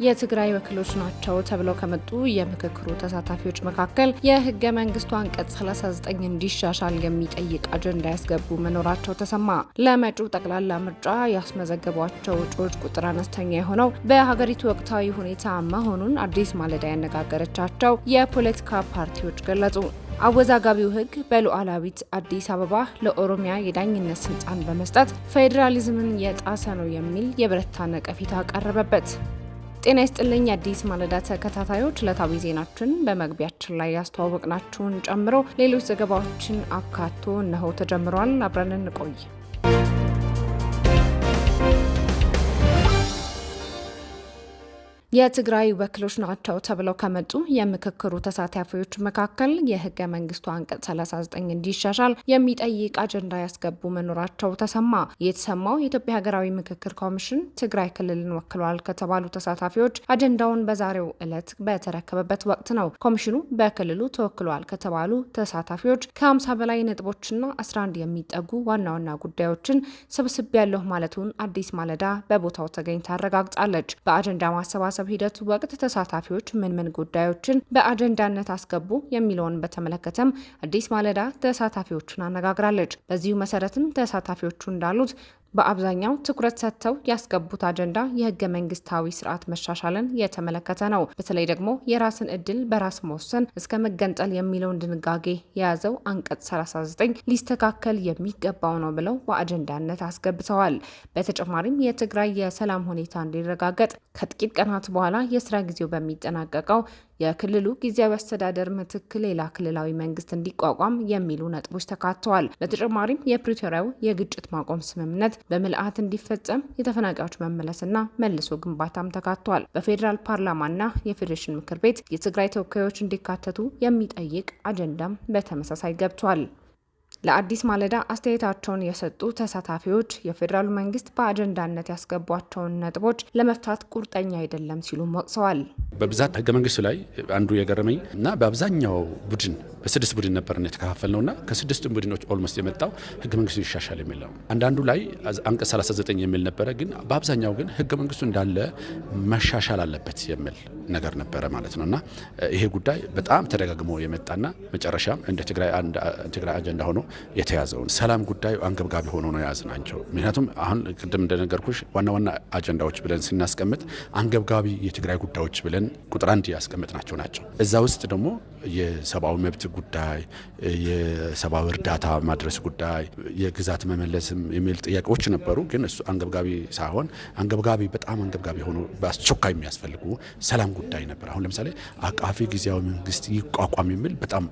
የትግራይ ወኪሎች ናቸው ተብለው ከመጡ የምክክሩ ተሳታፊዎች መካከል የህገ መንግስቱ አንቀጽ 39 እንዲሻሻል የሚጠይቅ አጀንዳ ያስገቡ መኖራቸው ተሰማ። ለመጪው ጠቅላላ ምርጫ ያስመዘገቧቸው እጩዎች ቁጥር አነስተኛ የሆነው በሀገሪቱ ወቅታዊ ሁኔታ መሆኑን አዲስ ማለዳ ያነጋገረቻቸው የፖለቲካ ፓርቲዎች ገለጹ። አወዛጋቢው ህግ በሉዓላዊት አዲስ አበባ ለኦሮሚያ የዳኝነት ስልጣን በመስጠት ፌዴራሊዝምን የጣሰ ነው የሚል የበረታ ነቀፌታ ቀረበበት። ጤና ይስጥልኝ አዲስ ማለዳ ተከታታዮች፣ ዕለታዊ ዜናችን በመግቢያችን ላይ ያስተዋወቅናችሁን ጨምሮ ሌሎች ዘገባዎችን አካቶ እነሆ ተጀምሯል። አብረን እንቆይ። የትግራይ ወኪሎች ናቸው ተብለው ከመጡ የምክክሩ ተሳታፊዎች መካከል የህገ መንግስቱ አንቀጽ 39 እንዲሻሻል የሚጠይቅ አጀንዳ ያስገቡ መኖራቸው ተሰማ። የተሰማው የኢትዮጵያ ሀገራዊ ምክክር ኮሚሽን ትግራይ ክልልን ወክለዋል ከተባሉ ተሳታፊዎች አጀንዳውን በዛሬው ዕለት በተረከበበት ወቅት ነው። ኮሚሽኑ በክልሉ ተወክለዋል ከተባሉ ተሳታፊዎች ከ50 በላይ ነጥቦችና 11 የሚጠጉ ዋና ዋና ጉዳዮችን ሰብስቤያለሁ ማለቱን አዲስ ማለዳ በቦታው ተገኝታ አረጋግጣለች። በአጀንዳ ማሰባሰብ ሂደቱ ወቅት ተሳታፊዎች ምን ምን ጉዳዮችን በአጀንዳነት አስገቡ የሚለውን በተመለከተም አዲስ ማለዳ ተሳታፊዎቹን አነጋግራለች። በዚሁ መሰረትም ተሳታፊዎቹ እንዳሉት በአብዛኛው ትኩረት ሰጥተው ያስገቡት አጀንዳ የህገ መንግስታዊ ስርዓት መሻሻልን የተመለከተ ነው። በተለይ ደግሞ የራስን እድል በራስ መወሰን እስከ መገንጠል የሚለውን ድንጋጌ የያዘው አንቀጽ 39 ሊስተካከል የሚገባው ነው ብለው በአጀንዳነት አስገብተዋል። በተጨማሪም የትግራይ የሰላም ሁኔታ እንዲረጋገጥ ከጥቂት ቀናት በኋላ የስራ ጊዜው በሚጠናቀቀው የክልሉ ጊዜያዊ አስተዳደር ምትክ ሌላ ክልላዊ መንግስት እንዲቋቋም የሚሉ ነጥቦች ተካተዋል። በተጨማሪም የፕሪቶሪያው የግጭት ማቆም ስምምነት በምልአት እንዲፈጸም፣ የተፈናቃዮች መመለስና መልሶ ግንባታም ተካቷል። በፌዴራል ፓርላማና የፌዴሬሽን ምክር ቤት የትግራይ ተወካዮች እንዲካተቱ የሚጠይቅ አጀንዳም በተመሳሳይ ገብቷል። ለአዲስ ማለዳ አስተያየታቸውን የሰጡ ተሳታፊዎች የፌዴራሉ መንግስት በአጀንዳነት ያስገቧቸውን ነጥቦች ለመፍታት ቁርጠኛ አይደለም ሲሉም ወቅሰዋል። በብዛት ህገ መንግስቱ ላይ አንዱ የገረመኝ እና በአብዛኛው ቡድን በስድስት ቡድን ነበር የተከፋፈልነው እና ከስድስቱ ቡድኖች almost የመጣው ህገ መንግስቱ ይሻሻል የሚል ነው። አንዳንዱ ላይ አንቀጽ 39 የሚል ነበረ። ግን በአብዛኛው ግን ህገ መንግስቱ እንዳለ መሻሻል አለበት የሚል ነገር ነበረ ማለት ነው። እና ይሄ ጉዳይ በጣም ተደጋግሞ የመጣና መጨረሻም እንደ ትግራይ አጀንዳ ሆኖ የተያዘውን ሰላም ጉዳይ አንገብጋቢ ሆኖ ነው የያዝናቸው። ምክንያቱም አሁን ቅድም እንደነገርኩሽ ዋና ዋና አጀንዳዎች ብለን ስናስቀምጥ አንገብጋቢ የትግራይ ጉዳዮች ብለን ቁጥር አንድ ያስቀመጥናቸው ናቸው። እዛ ውስጥ ደግሞ የሰብአዊ መብት ጉዳይ፣ የሰብአዊ እርዳታ ማድረስ ጉዳይ፣ የግዛት መመለስም የሚል ጥያቄዎች ነበሩ። ግን እሱ አንገብጋቢ ሳይሆን አንገብጋቢ በጣም አንገብጋቢ ሆኖ በአስቸኳይ የሚያስፈልጉ ሰላም ጉዳይ ነበር። አሁን ለምሳሌ አቃፊ ጊዜያዊ መንግስት ይቋቋም የሚል በጣም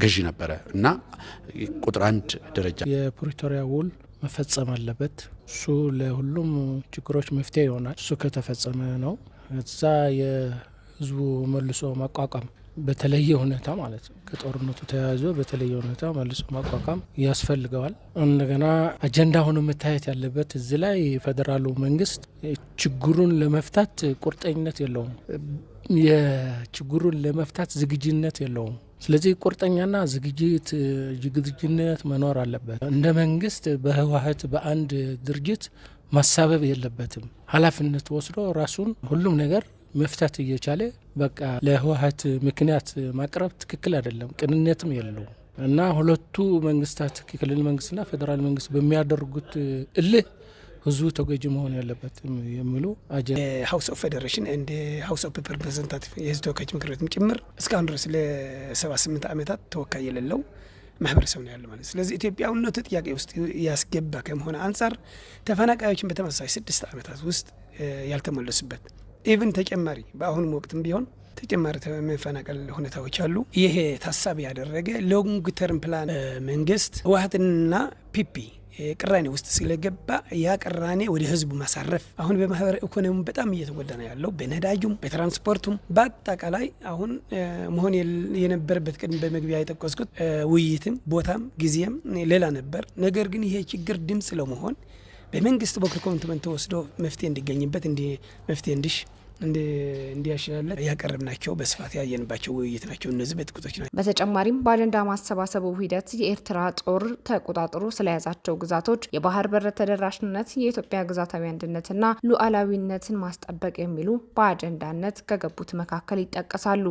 ገዢ ነበረ እና ቁጥር አንድ ደረጃ። የፕሪቶሪያ ውል መፈጸም አለበት። እሱ ለሁሉም ችግሮች መፍትሄ ይሆናል። እሱ ከተፈጸመ ነው። እዛ የህዝቡ መልሶ ማቋቋም በተለየ ሁኔታ ማለት ነው። ከጦርነቱ ተያይዞ በተለየ ሁኔታ መልሶ ማቋቋም ያስፈልገዋል። እንደገና አጀንዳ ሆኖ መታየት ያለበት እዚህ ላይ የፌዴራሉ መንግስት ችግሩን ለመፍታት ቁርጠኝነት የለውም። የችግሩን ለመፍታት ዝግጁነት የለውም። ስለዚህ ቁርጠኛና ዝግጁነት መኖር አለበት። እንደ መንግስት በህወሓት በአንድ ድርጅት ማሳበብ የለበትም። ኃላፊነት ወስዶ ራሱን ሁሉም ነገር መፍታት እየቻለ በቃ ለህወሓት ምክንያት ማቅረብ ትክክል አይደለም፣ ቅንነትም የለውም። እና ሁለቱ መንግስታት ክልል መንግስትና ፌዴራል መንግስት በሚያደርጉት እልህ ህዝቡ ተጎጂ መሆን ያለበትም የሚሉ House of Federation and House of Representative የህዝብ ተወካዮች ምክር ቤትም ጭምር እስካሁን ድረስ ለ78 ዓመታት ተወካይ የሌለው ማህበረሰብ ነው ያለው ማለት። ስለዚህ ኢትዮጵያዊነቱ ጥያቄ ውስጥ ያስገባ ከመሆን አንጻር ተፈናቃዮችን በተመሳሳይ 6 ዓመታት ውስጥ ያልተመለሱበት፣ even ተጨማሪ በአሁኑም ወቅትም ቢሆን ተጨማሪ መፈናቀል ሁኔታዎች አሉ። ይሄ ታሳቢ ያደረገ long term plan መንግስት ህወሓትና PP ቅራኔ ውስጥ ስለገባ ያ ቅራኔ ወደ ህዝቡ ማሳረፍ፣ አሁን በማህበራዊ ኢኮኖሚ በጣም እየተጎዳ ነው ያለው። በነዳጁም፣ በትራንስፖርቱም፣ በአጠቃላይ አሁን መሆን የነበረበት ቅድም በመግቢያ የጠቀስኩት ውይይትም ቦታም ጊዜም ሌላ ነበር። ነገር ግን ይሄ ችግር ድምጽ ለመሆን በመንግስት በኩል commitment ተወስዶ መፍትሄ እንዲገኝበት መፍትሄ እንዲሽ እንዲያሻሽልለት ያቀረብናቸው በስፋት ያየንባቸው ውይይት ናቸው። እነዚህ በጥቂቶች ናቸው። በተጨማሪም በአጀንዳ ማሰባሰቡ ሂደት የኤርትራ ጦር ተቆጣጥሮ ስለያዛቸው ግዛቶች፣ የባህር በር ተደራሽነት፣ የኢትዮጵያ ግዛታዊ አንድነትና ሉዓላዊነትን ማስጠበቅ የሚሉ በአጀንዳነት ከገቡት መካከል ይጠቀሳሉ።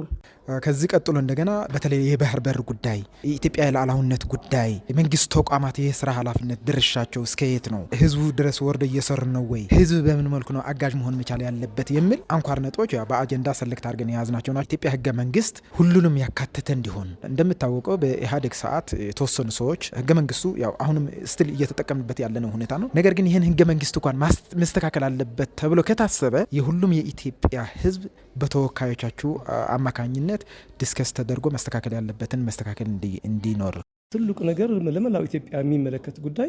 ከዚህ ቀጥሎ እንደገና በተለይ የባህር በር ጉዳይ፣ የኢትዮጵያ የሉዓላዊነት ጉዳይ፣ የመንግስት ተቋማት የስራ ኃላፊነት ድርሻቸው እስከ የት ነው? ህዝቡ ድረስ ወርዶ እየሰሩ ነው ወይ? ህዝብ በምን መልኩ ነው አጋዥ መሆን መቻል ያለበት የሚል አንኳር ነጥቦች በአጀንዳ select አድርገን የያዝናቸው ናቸው። ኢትዮጵያ ህገ መንግስት ሁሉንም ያካተተ እንዲሆን፣ እንደምታወቀው በኢህአዴግ ሰዓት የተወሰኑ ሰዎች ህገ መንግስቱ ያው አሁንም still እየተጠቀምንበት ያለነው ሁኔታ ነው። ነገር ግን ይህን ህገ መንግስት እንኳን መስተካከል አለበት ተብሎ ከታሰበ የሁሉም የኢትዮጵያ ህዝብ በተወካዮቻችሁ አማካኝነት discuss ተደርጎ መስተካከል ያለበትን መስተካከል እንዲኖር። ትልቁ ነገር ለመላው ኢትዮጵያ የሚመለከት ጉዳይ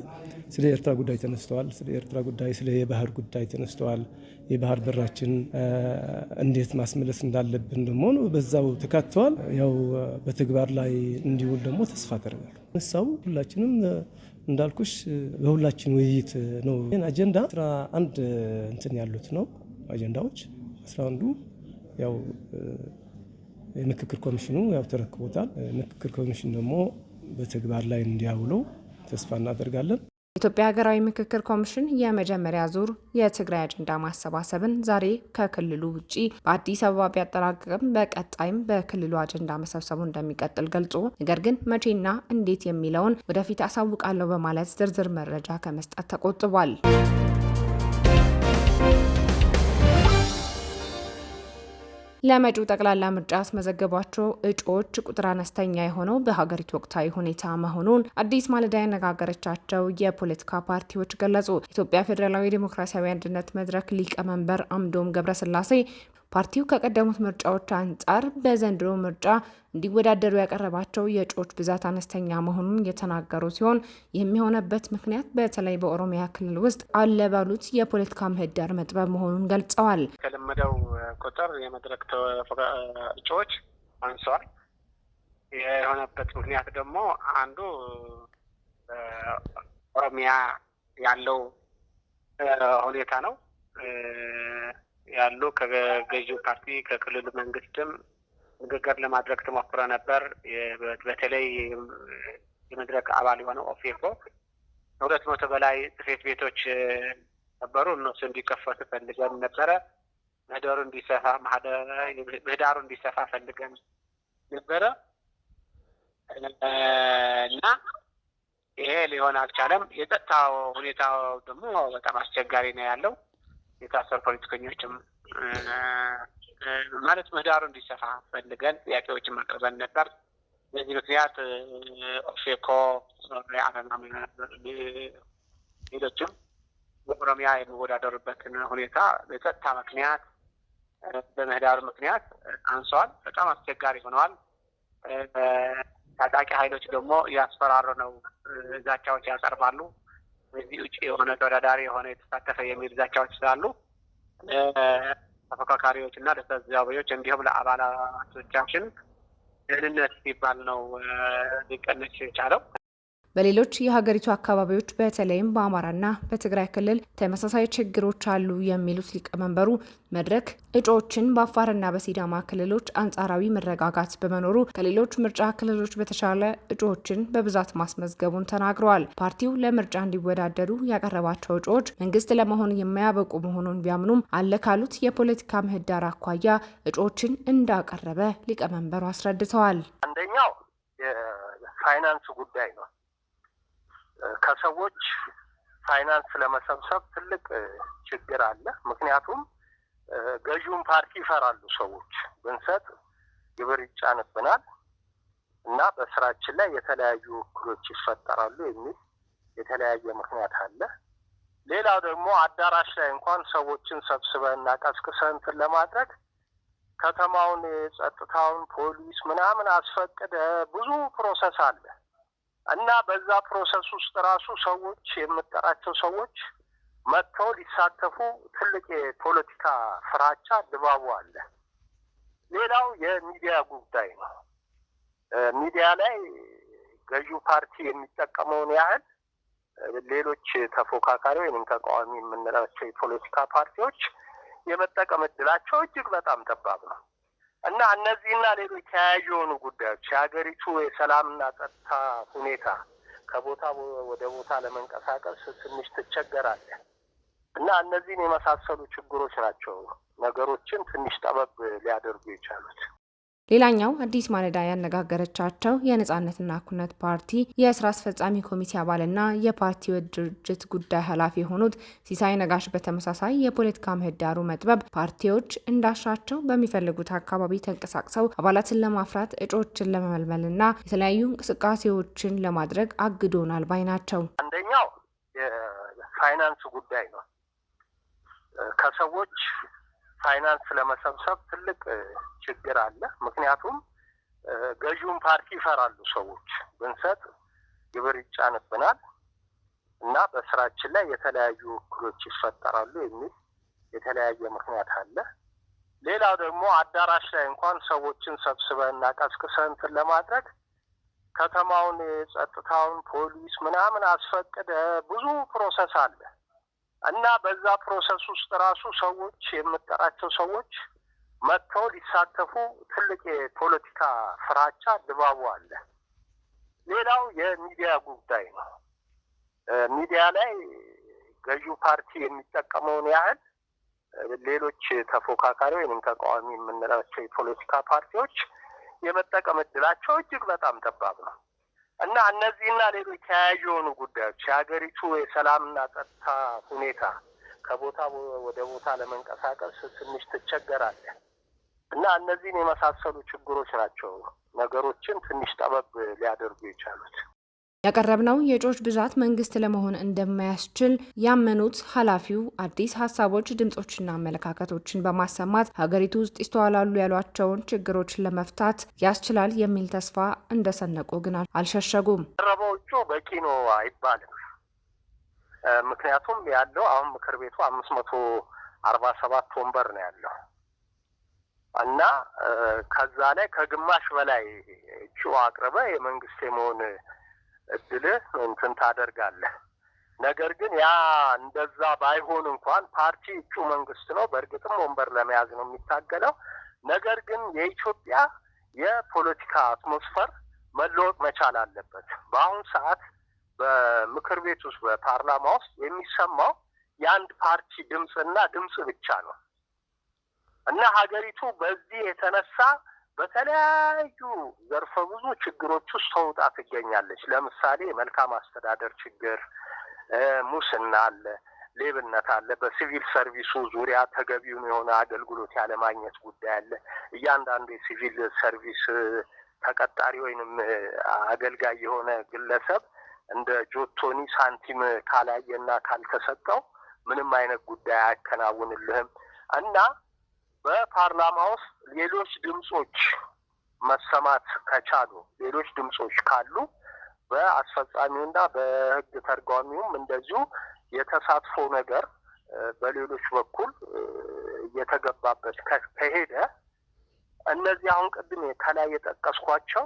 ስለ ኤርትራ ጉዳይ ተነስተዋል። ስለ ኤርትራ ጉዳይ፣ ስለ የባህር ጉዳይ ተነስተዋል። የባህር በራችን እንዴት ማስመለስ እንዳለብን ደግሞ በዛው ተካተዋል። ያው በተግባር ላይ እንዲውል ደግሞ ተስፋ አደርጋለሁ። ሰው ሁላችንም እንዳልኩሽ በሁላችን ውይይት ነው። አጀንዳ 11 እንትን ያሉት ነው አጀንዳዎች፣ 11ዱ ያው የምክክር ኮሚሽኑ ያው ተረክቦታል። ምክክር ኮሚሽን ደግሞ በተግባር ላይ እንዲያውለው ተስፋ እናደርጋለን። የኢትዮጵያ ሀገራዊ ምክክር ኮሚሽን የመጀመሪያ ዙር የትግራይ አጀንዳ ማሰባሰብን ዛሬ ከክልሉ ውጪ በአዲስ አበባ ቢያጠናቅቅም በቀጣይም በክልሉ አጀንዳ መሰብሰቡ እንደሚቀጥል ገልጾ ነገር ግን መቼና እንዴት የሚለውን ወደፊት አሳውቃለሁ በማለት ዝርዝር መረጃ ከመስጠት ተቆጥቧል። ለመጪው ጠቅላላ ምርጫ ያስመዘገቧቸው እጩዎች ቁጥር አነስተኛ የሆነው በሀገሪቱ ወቅታዊ ሁኔታ መሆኑን አዲስ ማለዳ ያነጋገረቻቸው የፖለቲካ ፓርቲዎች ገለጹ። ኢትዮጵያ ፌዴራላዊ ዴሞክራሲያዊ አንድነት መድረክ ሊቀመንበር አምዶም ገብረስላሴ ፓርቲው ከቀደሙት ምርጫዎች አንጻር በዘንድሮ ምርጫ እንዲወዳደሩ ያቀረባቸው የእጩዎች ብዛት አነስተኛ መሆኑን የተናገሩ ሲሆን ይህም የሆነበት ምክንያት በተለይ በኦሮሚያ ክልል ውስጥ አለ ባሉት የፖለቲካ ምህዳር መጥበብ መሆኑን ገልጸዋል። የተለመደው ቁጥር የመድረክ እጩዎች አንሷል። የሆነበት ምክንያት ደግሞ አንዱ ኦሮሚያ ያለው ሁኔታ ነው። ያሉ ከገዢው ፓርቲ ከክልሉ መንግስትም ንግግር ለማድረግ ተሞክሮ ነበር። በተለይ የመድረክ አባል የሆነው ኦፌኮ 200 በላይ ጽሕፈት ቤቶች ነበሩ። እነሱ እንዲከፈቱ ፈልገን ነበረ። ምህዳሩ እንዲሰፋ ፈልገን ነበረ እና ይሄ ሊሆን አልቻለም። የጸጥታው ሁኔታው ደግሞ በጣም አስቸጋሪ ነው ያለው። የታሰሩ ፖለቲከኞችም ማለት ምህዳሩ እንዲሰፋ ፈልገን ጥያቄዎችን አቅርበን ነበር። በዚህ ምክንያት ኦፌኮ፣ አረና፣ ሌሎችም በኦሮሚያ የሚወዳደሩበትን ሁኔታ በጸጥታ ምክንያት በምህዳሩ ምክንያት አንሰዋል። በጣም አስቸጋሪ ሆነዋል። ታጣቂ ኃይሎች ደግሞ እያስፈራሩ ነው፣ ዛቻዎች ያቀርባሉ። በዚህ ውጭ የሆነ ተወዳዳሪ የሆነ የተሳተፈ የሚል ዛቻዎች ስላሉ ተፎካካሪዎች እና ለታዛቢዎች እንዲሁም ለአባላቶቻችን ደህንነት ሲባል ነው ሊቀንስ የቻለው። በሌሎች የሀገሪቱ አካባቢዎች በተለይም በአማራና በትግራይ ክልል ተመሳሳይ ችግሮች አሉ የሚሉት ሊቀመንበሩ መድረክ እጩዎችን በአፋርና በሲዳማ ክልሎች አንጻራዊ መረጋጋት በመኖሩ ከሌሎች ምርጫ ክልሎች በተሻለ እጩዎችን በብዛት ማስመዝገቡን ተናግረዋል። ፓርቲው ለምርጫ እንዲወዳደሩ ያቀረባቸው እጩዎች መንግስት ለመሆን የማያበቁ መሆኑን ቢያምኑም አለ ካሉት የፖለቲካ ምህዳር አኳያ እጩዎችን እንዳቀረበ ሊቀመንበሩ አስረድተዋል። አንደኛው የፋይናንስ ጉዳይ ነው። ከሰዎች ፋይናንስ ለመሰብሰብ ትልቅ ችግር አለ። ምክንያቱም ገዢውን ፓርቲ ይፈራሉ ሰዎች። ብንሰጥ ግብር ይጫንብናል እና በስራችን ላይ የተለያዩ እክሎች ይፈጠራሉ የሚል የተለያየ ምክንያት አለ። ሌላው ደግሞ አዳራሽ ላይ እንኳን ሰዎችን ሰብስበን እና ቀስቅሰን እንትን ለማድረግ ከተማውን የጸጥታውን ፖሊስ ምናምን አስፈቅደ ብዙ process አለ እና በዛ process ውስጥ ራሱ ሰዎች የምጠራቸው ሰዎች መጥተው ሊሳተፉ ትልቅ የፖለቲካ ፍራቻ ድባቡ አለ። ሌላው የሚዲያ ጉዳይ ነው። ሚዲያ ላይ ገዢው ፓርቲ የሚጠቀመውን ያህል ሌሎች ተፎካካሪ ወይም ተቃዋሚ የምንላቸው የፖለቲካ ፓርቲዎች የመጠቀም እድላቸው እጅግ በጣም ጠባብ ነው። እና እነዚህና ሌሎች ተያያዥ የሆኑ ጉዳዮች፣ የሀገሪቱ የሰላምና ጸጥታ ሁኔታ፣ ከቦታ ወደ ቦታ ለመንቀሳቀስ ትንሽ ትቸገራለህ። እና እነዚህን የመሳሰሉ ችግሮች ናቸው ነገሮችን ትንሽ ጠበብ ሊያደርጉ የቻሉት። ሌላኛው አዲስ ማለዳ ያነጋገረቻቸው የነጻነትና እኩልነት ፓርቲ የስራ አስፈጻሚ ኮሚቴ አባልና የፓርቲው ድርጅት ጉዳይ ኃላፊ የሆኑት ሲሳይ ነጋሽ በተመሳሳይ የፖለቲካ ምህዳሩ መጥበብ ፓርቲዎች እንዳሻቸው በሚፈልጉት አካባቢ ተንቀሳቅሰው አባላትን ለማፍራት፣ እጩዎችን ለመመልመልና የተለያዩ እንቅስቃሴዎችን ለማድረግ አግዶናል ባይ ናቸው። አንደኛው የፋይናንስ ጉዳይ ነው። ከሰዎች ፋይናንስ ለመሰብሰብ ትልቅ ችግር አለ። ምክንያቱም ገዢውን ፓርቲ ይፈራሉ ሰዎች። ብንሰጥ ግብር ይጫንብናል እና በስራችን ላይ የተለያዩ እክሎች ይፈጠራሉ የሚል የተለያየ ምክንያት አለ። ሌላው ደግሞ አዳራሽ ላይ እንኳን ሰዎችን ሰብስበን እና ቀስቅሰን እንትን ለማድረግ ከተማውን፣ ጸጥታውን፣ ፖሊስ ምናምን አስፈቅደ ብዙ process አለ። እና በዛ process ውስጥ ራሱ ሰዎች፣ የምጠራቸው ሰዎች መጥተው ሊሳተፉ ትልቅ የፖለቲካ ፍራቻ ድባቡ አለ። ሌላው የሚዲያ ጉዳይ ነው። ሚዲያ ላይ ገዢው ፓርቲ የሚጠቀመውን ያህል ሌሎች ተፎካካሪ ወይም ተቃዋሚ የምንላቸው የፖለቲካ ፓርቲዎች የመጠቀም እድላቸው እጅግ በጣም ጠባብ ነው። እና እነዚህና ሌሎች ተያያዥ የሆኑ ጉዳዮች፣ የሀገሪቱ የሰላምና ጸጥታ ሁኔታ፣ ከቦታ ወደ ቦታ ለመንቀሳቀስ ትንሽ ትቸገራለህ። እና እነዚህን የመሳሰሉ ችግሮች ናቸው ነገሮችን ትንሽ ጠበብ ሊያደርጉ የቻሉት። ያቀረብነው የእጩዎች ብዛት መንግስት ለመሆን እንደማያስችል ያመኑት ኃላፊው አዲስ ሀሳቦች፣ ድምጾችና አመለካከቶችን በማሰማት ሀገሪቱ ውስጥ ይስተዋላሉ ያሏቸውን ችግሮችን ለመፍታት ያስችላል የሚል ተስፋ እንደሰነቁ ግን አልሸሸጉም። የቀረበው እጩ በቂ ነው አይባልም። ምክንያቱም ያለው አሁን ምክር ቤቱ 547 ወንበር ነው ያለው እና ከዛ ላይ ከግማሽ በላይ እጩ አቅርበ የመንግስት የመሆን እድልህ እንትን ታደርጋለህ። ነገር ግን ያ እንደዛ ባይሆን እንኳን ፓርቲ እጩ መንግስት ነው። በእርግጥም ወንበር ለመያዝ ነው የሚታገለው። ነገር ግን የኢትዮጵያ የፖለቲካ atmosphere መለወጥ መቻል አለበት። በአሁን ሰዓት በምክር ቤት ውስጥ፣ በፓርላማ ውስጥ የሚሰማው የአንድ ፓርቲ ድምፅና ድምፅ ብቻ ነው። እና ሀገሪቱ በዚህ የተነሳ በተለያዩ ዘርፈ ብዙ ችግሮች ውስጥ ተውጣ ትገኛለች። ለምሳሌ የመልካም አስተዳደር ችግር፣ ሙስና አለ፣ ሌብነት አለ። በሲቪል ሰርቪሱ ዙሪያ ተገቢውን የሆነ አገልግሎት ያለማግኘት ጉዳይ አለ። እያንዳንዱ የሲቪል ሰርቪስ ተቀጣሪ ወይንም አገልጋይ የሆነ ግለሰብ እንደ ጆቶኒ ሳንቲም ካላየና ካልተሰጠው ምንም አይነት ጉዳይ አያከናውንልህም። እና በፓርላማ ውስጥ ሌሎች ድምጾች መሰማት ከቻሉ፣ ሌሎች ድምጾች ካሉ፣ በአስፈጻሚውና በሕግ ተርጓሚውም እንደዚሁ የተሳትፎ ነገር በሌሎች በኩል እየተገባበት ከሄደ እነዚህ አሁን ቅድም ከላይ የጠቀስኳቸው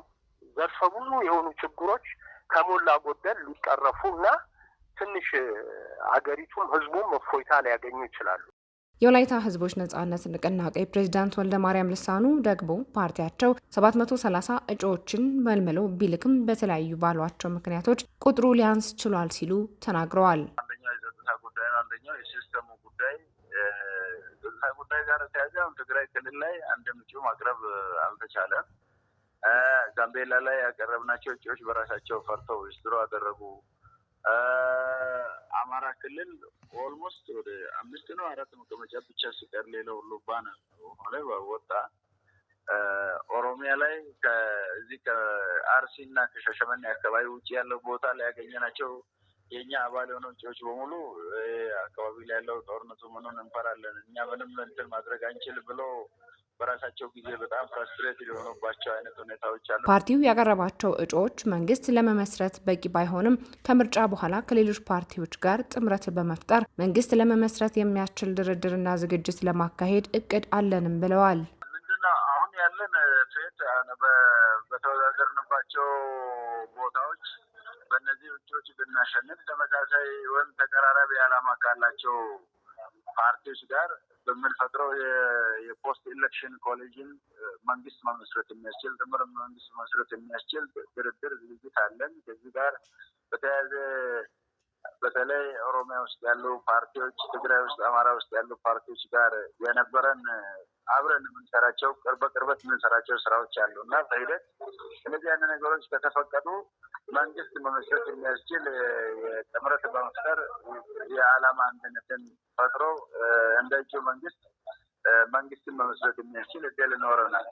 ዘርፈ ብዙ የሆኑ ችግሮች ከሞላ ጎደል ሊቀረፉ እና ትንሽ አገሪቱም ህዝቡም እፎይታ ሊያገኙ ይችላሉ። የወላይታ ህዝቦች ነጻነት ንቅናቄ ፕሬዚዳንት ወልደ ማርያም ልሳኑ ደግሞ ፓርቲያቸው 730 እጩዎችን መልምሎ ቢልክም በተለያዩ ባሏቸው ምክንያቶች ቁጥሩ ሊያንስ ችሏል ሲሉ ተናግረዋል። አንደኛው የጸጥታ ጉዳይ ነው። አንደኛው የ system ኡ ጉዳይ። ጸጥታ ጉዳይ ጋር ተያዘ። አሁን ትግራይ ክልል ላይ አንድም እጩ ማቅረብ አልተቻለም። ጋምቤላ ላይ ያቀረብናቸው እጩዎች በራሳቸው ፈርተው withdraw አደረጉ። አማራ ክልል almost ወደ አምስት ነው አራት መቀመጫ ብቻ ሲቀር ሌላው ሁሉ ban ሆነ ወጣ። ኦሮሚያ ላይ ከዚህ ከአርሲ እና ከሻሸመኔ አካባቢ ውጭ ያለው ቦታ ላይ ያገኘናቸው የእኛ አባል የሆኑ እጩዎች በሙሉ አካባቢ ላይ ያለው ጦርነቱ ምኑን እንፈራለን፣ እኛ ምንም እንትን ማድረግ አንችል ብሎ በራሳቸው ጊዜ በጣም frustrate ሊሆኑባቸው አይነት ሁኔታዎች አሉ። ፓርቲው ያቀረባቸው እጩዎች መንግስት ለመመስረት በቂ ባይሆንም ከምርጫ በኋላ ከሌሎች ፓርቲዎች ጋር ጥምረት በመፍጠር መንግስት ለመመስረት የሚያስችል ድርድርና ዝግጅት ለማካሄድ እቅድ አለንም ብለዋል። ምንድነው አሁን ያለን fate? በተወዳደርንባቸው ቦታዎች በእነዚህ እጩዎች ብናሸንፍ ተመሳሳይ ወይም ተቀራራቢ ዓላማ ካላቸው ፓርቲዎች ጋር በሚል ፈጥሮ የ post election coalition መንግስት መመስረት የሚያስችል፣ ጥምር መንግስት መመስረት የሚያስችል ድርድር ዝግጅት አለን። ከዚህ ጋር በተያያዘ በተለይ ኦሮሚያ ውስጥ ያሉ ፓርቲዎች፣ ትግራይ ውስጥ፣ አማራ ውስጥ ያሉ ፓርቲዎች ጋር የነበረን አብረን የምንሰራቸው፣ በቅርበት የምንሰራቸው ስራዎች አሉ እና በሂደት እነዚህ አይነት ነገሮች ከተፈቀዱ መንግስት መመስረት የሚያስችል ጥምረት በመፍጠር የዓላማ አንድነትን ፈጥሮ እንደ እጩ መንግስት መንግስትን መመስረት የሚያስችል እድል ይኖረናል።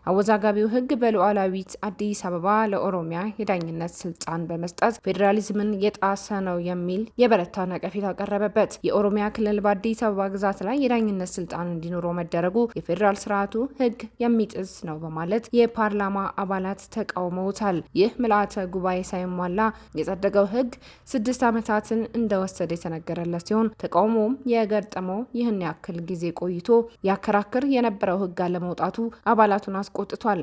አወዛጋቢው ህግ በሉዓላዊት አዲስ አበባ ለኦሮሚያ የዳኝነት ስልጣን በመስጠት ፌዴራሊዝምን የጣሰ ነው የሚል የበረታ ነቀፌታ ቀረበበት። የኦሮሚያ ክልል በአዲስ አበባ ግዛት ላይ የዳኝነት ስልጣን እንዲኖረው መደረጉ የፌዴራል ስርዓቱ ህግ የሚጥስ ነው በማለት የፓርላማ አባላት ተቃውመውታል። ይህ ምልአተ ጉባኤ ሳይሟላ የጸደቀው ህግ 6 ዓመታትን እንደወሰደ የተነገረለት ሲሆን፣ ተቃውሞውም የገጠመው ይህን ያክል ጊዜ ቆይቶ ያከራክር የነበረው ህግ አለመውጣቱ አባላቱን አስቆጥቷል።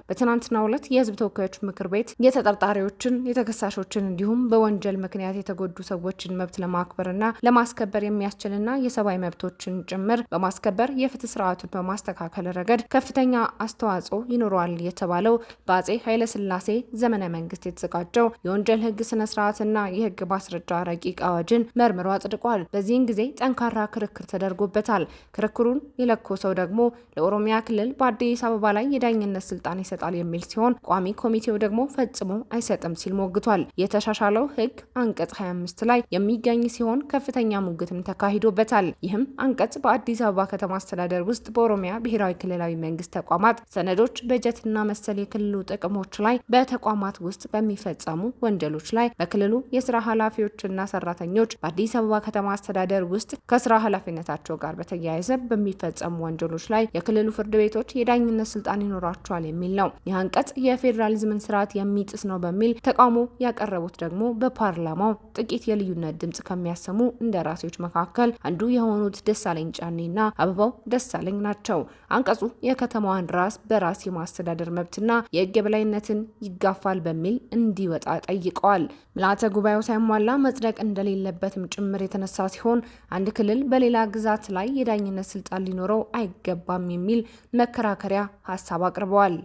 በትናንትናው ዕለት የህዝብ ተወካዮች ምክር ቤት የተጠርጣሪዎችን፣ የተከሳሾችን እንዲሁም በወንጀል ምክንያት የተጎዱ ሰዎችን መብት ለማክበርና ለማስከበር የሚያስችልና የሰብአዊ መብቶችን ጭምር በማስከበር የፍትህ ስርዓቱን በማስተካከል ረገድ ከፍተኛ አስተዋጽኦ ይኖረዋል የተባለው በአጼ ኃይለስላሴ ዘመነ መንግስት የተዘጋጀው የወንጀል ህግ ስነ ስርዓትና የህግ ማስረጃ ረቂቅ አዋጅን መርምሮ አጽድቋል። በዚህን ጊዜ ጠንካራ ክርክር ተደርጎበታል። ክርክሩን የለኮሰው ደግሞ ለኦሮሚያ ክልል በአዲስ አበባ ላይ የዳኝነት ስልጣን ይሰጣል የሚል ሲሆን፣ ቋሚ ኮሚቴው ደግሞ ፈጽሞ አይሰጥም ሲል ሞግቷል። የተሻሻለው ህግ አንቀጽ 25 ላይ የሚገኝ ሲሆን ከፍተኛ ሙግትም ተካሂዶበታል። ይህም አንቀጽ በአዲስ አበባ ከተማ አስተዳደር ውስጥ በኦሮሚያ ብሔራዊ ክልላዊ መንግስት ተቋማት፣ ሰነዶች፣ በጀትና መሰል የክልሉ ጥቅሞች ላይ በተቋማት ውስጥ በሚፈጸሙ ወንጀሎች ላይ በክልሉ የስራ ኃላፊዎችና ሰራተኞች በአዲስ አበባ ከተማ አስተዳደር ውስጥ ከስራ ኃላፊነታቸው ጋር በተያያዘ በሚፈጸሙ ወንጀሎች ላይ የክልሉ ፍርድ ቤቶች የዳኝነት ስልጣን ይኖራቸዋል የሚል ነው። ይህ አንቀጽ የፌዴራሊዝምን ስርዓት የሚጥስ ነው በሚል ተቃውሞ ያቀረቡት ደግሞ በፓርላማው ጥቂት የልዩነት ድምጽ ከሚያሰሙ እንደራሴዎች መካከል አንዱ የሆኑት ደሳለኝ ጫኔና አበባው ደሳለኝ ናቸው። አንቀጹ የከተማዋን ራስ በራስ የማስተዳደር መብትና የሕግ የበላይነትን ይጋፋል በሚል እንዲወጣ ጠይቀዋል። ምልአተ ጉባኤው ሳይሟላ መጽደቅ እንደሌለበትም ጭምር የተነሳ ሲሆን፣ አንድ ክልል በሌላ ግዛት ላይ የዳኝነት ስልጣን ሊኖረው አይገባም የሚል መከራከሪያ ሀሳብ አቅርበዋል።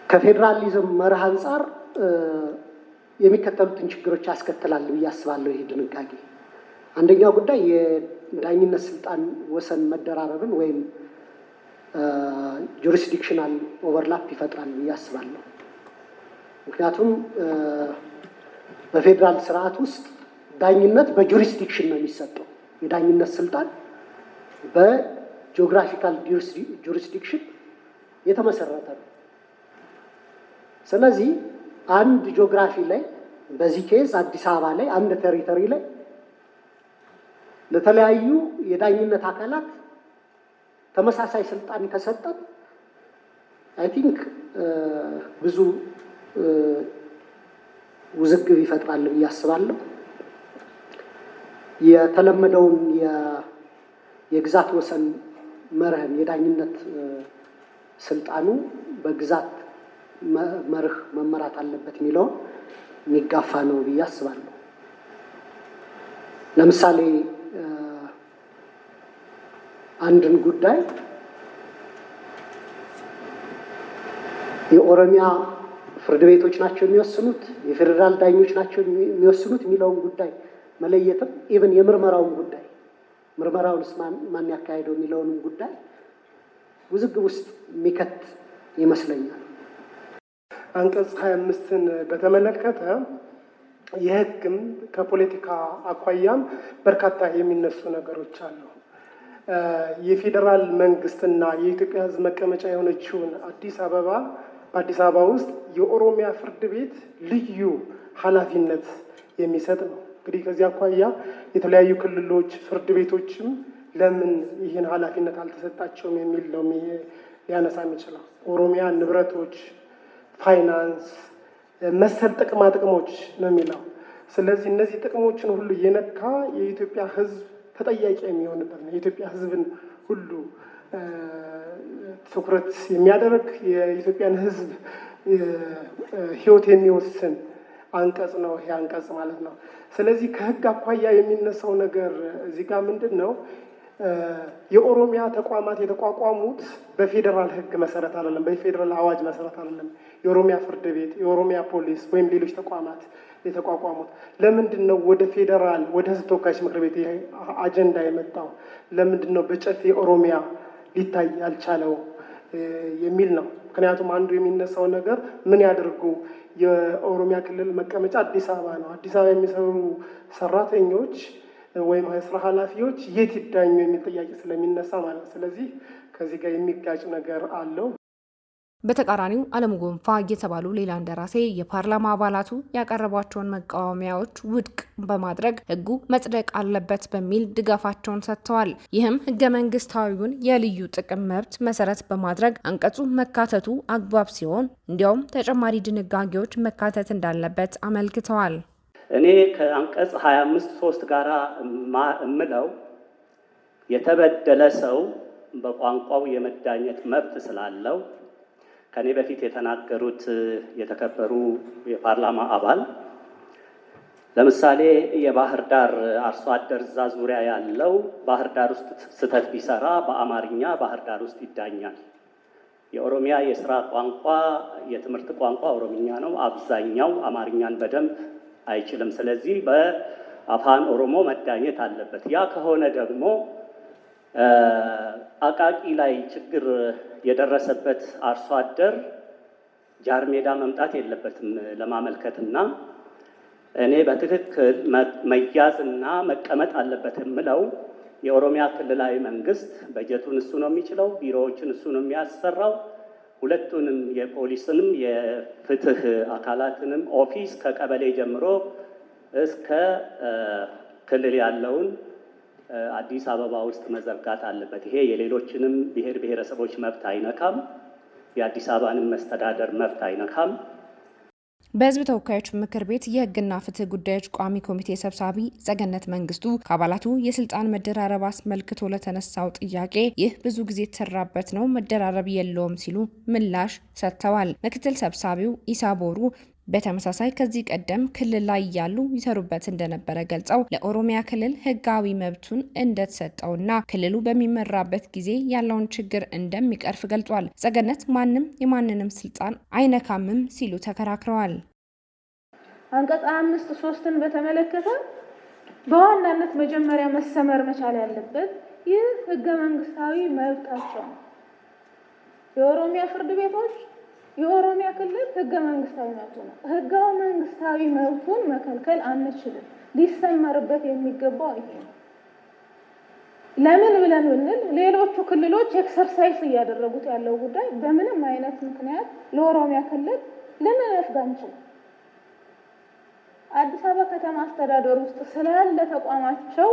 ከፌዴራሊዝም መርህ አንጻር የሚከተሉትን ችግሮች ያስከትላል ብዬ አስባለሁ። ይህ ድንጋጌ አንደኛው ጉዳይ የዳኝነት ስልጣን ወሰን መደራረብን ወይም jurisdictional overlap ይፈጥራል ብዬ አስባለሁ። ምክንያቱም በፌዴራል ስርዓት ውስጥ ዳኝነት በ jurisdiction ነው የሚሰጠው። የዳኝነት ስልጣን በ geographical jurisdiction የተመሰረተ ነው። ስለዚህ አንድ ጂኦግራፊ ላይ፣ በዚህ case አዲስ አበባ ላይ፣ አንድ territory ላይ ለተለያዩ የዳኝነት አካላት ተመሳሳይ ስልጣን ከሰጠን I think ብዙ ውዝግብ ይፈጥራል ብዬ አስባለሁ። የተለመደውን የግዛት ወሰን መርህን፣ የዳኝነት ስልጣኑ በግዛት መርህ መመራት አለበት የሚለውን የሚጋፋ ነው ብዬ አስባለሁ። ለምሳሌ አንድን ጉዳይ የኦሮሚያ ፍርድ ቤቶች ናቸው የሚወስኑት፣ የፌዴራል ዳኞች ናቸው የሚወስኑት የሚለውን ጉዳይ መለየትም፣ even የምርመራውን ጉዳይ፣ ምርመራውንስ ማን ያካሄደው የሚለውንም ጉዳይ ውዝግብ ውስጥ የሚከት ይመስለኛል። አንቀጽ 25ን በተመለከተ የሕግም ከፖለቲካ አኳያም በርካታ የሚነሱ ነገሮች አሉ። የፌዴራል መንግስትና የኢትዮጵያ ሕዝብ መቀመጫ የሆነችውን አዲስ አበባ፣ በአዲስ አበባ ውስጥ የኦሮሚያ ፍርድ ቤት ልዩ ኃላፊነት የሚሰጥ ነው። እንግዲህ ከዚህ አኳያ የተለያዩ ክልሎች ፍርድ ቤቶችም ለምን ይህን ኃላፊነት አልተሰጣቸውም የሚል ነው ሊያነሳ የሚችለው። ኦሮሚያ ንብረቶች፣ ፋይናንስ፣ መሰል ጥቅማ ጥቅሞች ነው የሚለው። ስለዚህ እነዚህ ጥቅሞችን ሁሉ የነካ የኢትዮጵያ ሕዝብ ተጠያቂ የሚሆንበት ነው። የኢትዮጵያ ሕዝብን ሁሉ ትኩረት የሚያደርግ፣ የኢትዮጵያን ሕዝብ ሕይወት የሚወስን አንቀጽ ነው ይሄ አንቀጽ ማለት ነው። ስለዚህ ከህግ አኳያ የሚነሳው ነገር እዚህ ጋር ምንድን ነው? የኦሮሚያ ተቋማት የተቋቋሙት በፌዴራል ህግ መሰረት አይደለም፣ በፌዴራል አዋጅ መሰረት አይደለም። የኦሮሚያ ፍርድ ቤት፣ የኦሮሚያ ፖሊስ ወይም ሌሎች ተቋማት የተቋቋሙት ለምንድን ነው ወደ ፌዴራል ወደ ህዝብ ተወካዮች ምክር ቤት ይሄ አጀንዳ የመጣው? ለምንድን ነው በጨፌ ኦሮሚያ ሊታይ ያልቻለው የሚል ነው። ምክንያቱም አንዱ የሚነሳው ነገር ምን ያድርጉ፣ የኦሮሚያ ክልል መቀመጫ አዲስ አበባ ነው። አዲስ አበባ የሚሰሩ ሰራተኞች ወይም የስራ ኃላፊዎች የት ይዳኙ የሚል ጥያቄ ስለሚነሳ ማለት ነው። ስለዚህ ከዚህ ጋር የሚጋጭ ነገር አለው። በተቃራኒው አለሙ ጎንፋ የተባሉ ሌላ እንደራሴ የፓርላማ አባላቱ ያቀረቧቸውን መቃወሚያዎች ውድቅ በማድረግ ሕጉ መጽደቅ አለበት በሚል ድጋፋቸውን ሰጥተዋል። ይህም ሕገ መንግስታዊውን የልዩ ጥቅም መብት መሰረት በማድረግ አንቀጹ መካተቱ አግባብ ሲሆን፣ እንዲያውም ተጨማሪ ድንጋጌዎች መካተት እንዳለበት አመልክተዋል። እኔ ከአንቀጽ 25(3) ጋር እምለው የተበደለ ሰው በቋንቋው የመዳኘት መብት ስላለው፣ ከኔ በፊት የተናገሩት የተከበሩ የፓርላማ አባል ለምሳሌ የባህር ዳር አርሶ አደር እዛ ዙሪያ ያለው ባህር ዳር ውስጥ ስህተት ቢሰራ በአማርኛ ባህር ዳር ውስጥ ይዳኛል። የኦሮሚያ የስራ ቋንቋ፣ የትምህርት ቋንቋ ኦሮምኛ ነው። አብዛኛው አማርኛን በደንብ አይችልም። ስለዚህ በአፋን ኦሮሞ መዳኘት አለበት። ያ ከሆነ ደግሞ አቃቂ ላይ ችግር የደረሰበት አርሶ አደር ጃርሜዳ መምጣት የለበትም ለማመልከትና እኔ በትክክል መያዝና መቀመጥ አለበት የምለው የኦሮሚያ ክልላዊ መንግስት በጀቱን እሱ ነው የሚችለው፣ ቢሮዎችን እሱ ነው የሚያሰራው። ሁለቱንም የፖሊስንም የፍትህ አካላትንም office ከቀበሌ ጀምሮ እስከ ክልል ያለውን አዲስ አበባ ውስጥ መዘርጋት አለበት። ይሄ የሌሎችንም ብሔር ብሔረሰቦች መብት አይነካም፣ የአዲስ አበባንም መስተዳደር መብት አይነካም። በሕዝብ ተወካዮች ምክር ቤት የሕግና ፍትህ ጉዳዮች ቋሚ ኮሚቴ ሰብሳቢ ጸገነት መንግስቱ ከአባላቱ የስልጣን መደራረብ አስመልክቶ ለተነሳው ጥያቄ ይህ ብዙ ጊዜ የተሰራበት ነው፣ መደራረብ የለውም ሲሉ ምላሽ ሰጥተዋል። ምክትል ሰብሳቢው ኢሳ ቦሩ በተመሳሳይ ከዚህ ቀደም ክልል ላይ እያሉ ይሰሩበት እንደነበረ ገልጸው ለኦሮሚያ ክልል ህጋዊ መብቱን እንደተሰጠውና ክልሉ በሚመራበት ጊዜ ያለውን ችግር እንደሚቀርፍ ገልጿል። ጸገነት ማንም የማንንም ስልጣን አይነካምም ሲሉ ተከራክረዋል። አንቀጽ 25(3)ን በተመለከተ በዋናነት መጀመሪያ መሰመር መቻል ያለበት ይህ ህገ መንግስታዊ መብታቸው ነው። የኦሮሚያ ፍርድ ቤቶች፣ የኦሮሚያ ክልል ህገ መንግስታዊ መብቱ ነው። ህገ መንግስታዊ መብቱን መከልከል አንችልም። ሊሰመርበት የሚገባው ይሄ ነው። ለምን ብለን ብንል ሌሎቹ ክልሎች exercise እያደረጉት ያለው ጉዳይ በምንም አይነት ምክንያት ለኦሮሚያ ክልል ልንነፍግ አንችልም። አዲስ አበባ ከተማ አስተዳደር ውስጥ ስላለ ተቋማቸው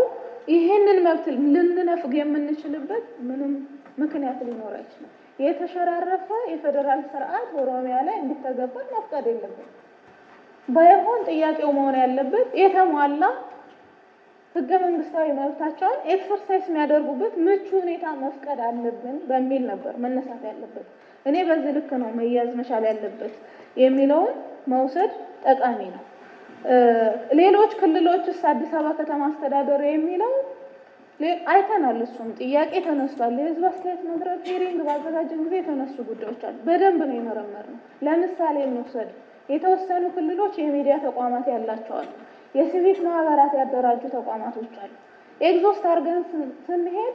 ይህንን መብት ልንነፍግ የምንችልበት ምንም ምክንያት ሊኖር አይችልም። የተሸራረፈ የፌዴራል ስርዓት ኦሮሚያ ላይ እንዲተገበር መፍቀድ የለብንም። ባይሆን ጥያቄው መሆን ያለበት የተሟላ ህገ መንግስታዊ መብታቸውን exercise የሚያደርጉበት ምቹ ሁኔታ መፍቀድ አለብን በሚል ነበር መነሳት ያለበት። እኔ በዚህ ልክ ነው መያዝ መቻል ያለበት የሚለውን መውሰድ ጠቃሚ ነው። ሌሎች ክልሎችስ አዲስ አበባ ከተማ አስተዳደር የሚለው አይተናል። እሱም ጥያቄ ተነስቷል። የህዝብ አስተያየት መድረክ hearing ባዘጋጀን ጊዜ የተነሱ ጉዳዮች አሉ። በደንብ ነው የመረመርነው። ለምሳሌ እንውሰድ። የተወሰኑ ክልሎች የሚዲያ ተቋማት ያላቸው አሉ። የሲቪክ ማህበራት ያደራጁ ተቋማቶች አሉ። Exhaust አድርገን ስንሄድ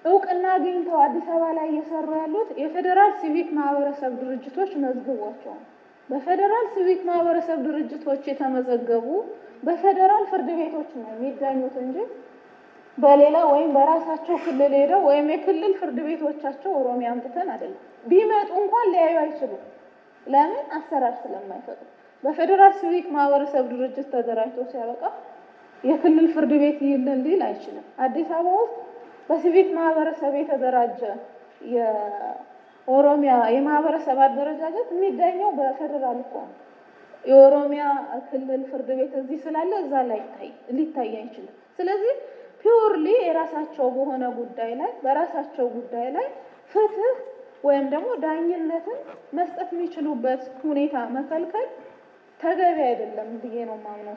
እውቅና አግኝተው አዲስ አበባ ላይ እየሰሩ ያሉት የፌዴራል ሲቪክ ማህበረሰብ ድርጅቶች መዝግቧቸው ነው። በፌዴራል ሲቪክ ማህበረሰብ ድርጅቶች የተመዘገቡ በፌዴራል ፍርድ ቤቶች ነው የሚዳኙት እንጂ በሌላ ወይም በራሳቸው ክልል ሄደው ወይም የክልል ፍርድ ቤቶቻቸው ኦሮሚያ አምጥተን አይደለም። ቢመጡ እንኳን ሊያዩ አይችሉም። ለምን? አሰራር ስለማይፈቅዱ። በፌዴራል ሲቪክ ማህበረሰብ ድርጅት ተደራጅቶ ሲያበቃ የክልል ፍርድ ቤት ይልን ሊል አይችልም። አዲስ አበባ ውስጥ በሲቪክ ማህበረሰብ የተደራጀ የኦሮሚያ የማህበረሰብ አደረጃጀት የሚዳኘው በፌዴራል እኮ ነው። የኦሮሚያ ክልል ፍርድ ቤት እዚህ ስላለ እዛ ላይ ሊታይ አይችልም። ስለዚህ purely የራሳቸው በሆነ ጉዳይ ላይ፣ በራሳቸው ጉዳይ ላይ ፍትህ ወይም ደግሞ ዳኝነትን መስጠት የሚችሉበት ሁኔታ መከልከል ተገቢ አይደለም ብዬ ነው የማምነው።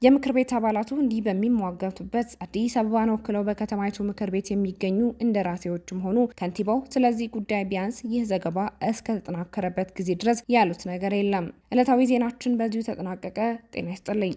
የምክር ቤት አባላቱ እንዲህ በሚሟገቱበት አዲስ አበባን ወክለው በከተማይቱ ምክር ቤት የሚገኙ እንደራሴዎችም ሆኑ ከንቲባው ስለዚህ ጉዳይ ቢያንስ ይህ ዘገባ እስከተጠናከረበት ጊዜ ድረስ ያሉት ነገር የለም። ዕለታዊ ዜናችን በዚሁ ተጠናቀቀ። ጤና ይስጥልኝ።